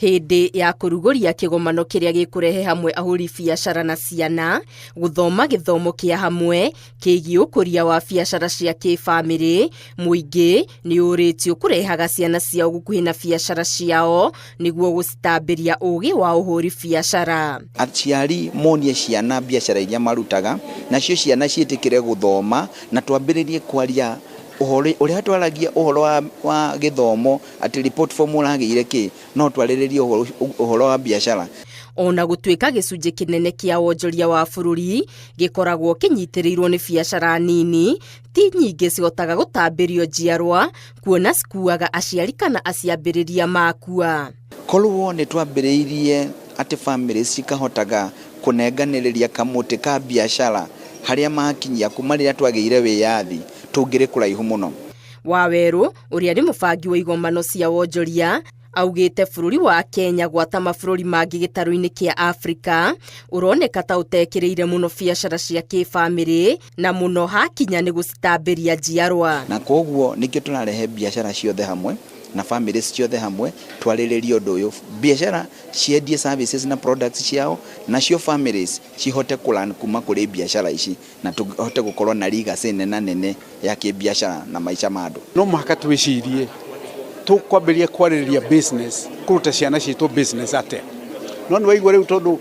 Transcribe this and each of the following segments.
Hĩndĩ ya kũrugũria kĩgomano kĩrĩa gĩkũrehe hamwe ahũri biacara na ciana gũthoma gĩthomo kĩa hamwe kĩgiĩ ũkũria wa biacara cia kĩbamĩrĩ, mũingĩ nĩ ũrĩtio kũrehaga ciana ciao gũkuhĩ na biacara ciao nĩguo gũcitambĩria ũgĩ wa ũhũri biacara. Aciari monie ciana biacara iria marutaga, nacio ciana ciĩtĩkĩre gũthoma, na twambĩrĩrie kwaria ũhoro ũrĩa twaragia ũhoro wa gĩthomo, atĩ report form ũragĩire kĩ, no twarĩrĩrie ũhoro wa biacara. Ona gũtuĩka gĩcunjĩ kĩnene kĩa wonjoria wa bũrũri gĩkoragwo kĩnyitĩrĩirwo nĩ biacara nini, ti nyingĩ cihotaga gũtambĩrio njiarwa kuona cikuaga aciari kana aciambĩrĩria makua. Korwo nĩ twambĩrĩirie atĩ famĩlĩ cikahotaga kũnenganĩrĩria kamũtĩ ka biacara harĩa makinyia kuma rĩrĩa twagĩire wĩyathi, tũngĩrĩ kũraihu mũno. Wawerũ ũrĩa nĩ mũbangi wa igomano cia wonjoria augĩte bũrũri wa Kenya gwata mabũrũri mangĩ gĩtarũ-inĩ kĩa Afrika ũroneka ta ũtekĩrĩire mũno biacara cia kĩbamĩrĩ na mũno hakinya nĩ gũcitambĩria njiarwa. Na koguo nĩkĩo tũrarehe biacara ciothe hamwe na families ciothe hamwe twarĩrĩrie ũndũ ũyũ, biacara ciendie services na products ciao, nacio families cihote kũ kuma kũrĩ biacara ici, na tũhote gũkorwo na legacy nena nene ya kĩbiacara na maica ma andũ. No mũhaka twĩcirie tũkwambĩrĩria kwarĩrĩria business, kũruta ciana citũ business atĩa. No nĩ waigua rĩu, tondũ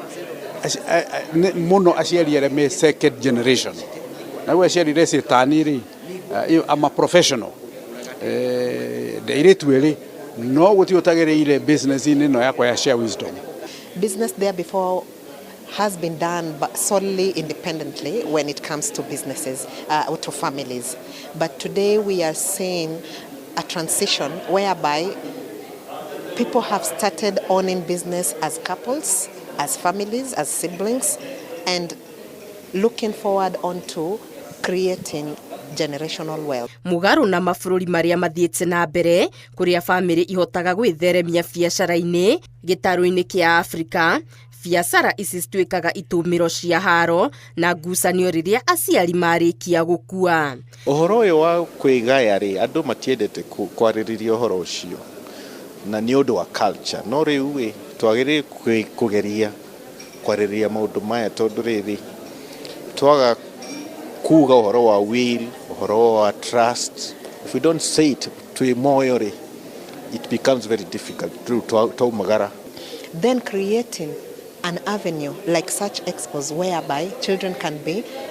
mũno aciari arĩa me second generation, na rĩu aciari recetani rĩ, ama professional airĩtu erĩ, no gũtirĩ ũtagĩrĩire business-inĩ ĩno yakwa ya Share Wisdom. Business there before has been done but solely independently when it comes to businesses or to families. But today we are seeing a transition whereby people have started owning business as couples, as families, as siblings, and looking forward onto creating generational wealth. Mũgarũ na mabũrũri marĩa mathiĩte na mbere kũrĩa bamĩrĩ ihotaga gwĩtheremia biacara-inĩ, gĩtarũ-inĩ kĩa Afrika biacara ici cituĩkaga itũmĩro cia haro na ngucanio rĩrĩa aciari marĩkia gũkua. Ũhoro ũyũ wa kwĩgaya rĩ, andũ matiendete kwarĩrĩria ũhoro ũcio na nĩ ũndũ wa culture, no rĩu ĩ twagĩrĩire kũgeria kwarĩrĩria maũndũ maya, tondũ rĩrĩ twaga kuga ũhoro wa will, ũhoro wa trust, if we don't say it twĩ moyo rĩ, it becomes very difficult rĩu twaumagara. Then creating an avenue like such expos whereby children can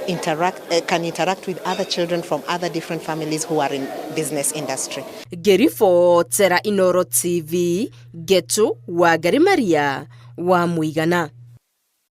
interact with other children from other different families who are in business industry. Ngĩribotera Inoro TV, Getu Wangari Maria wa Mũigana.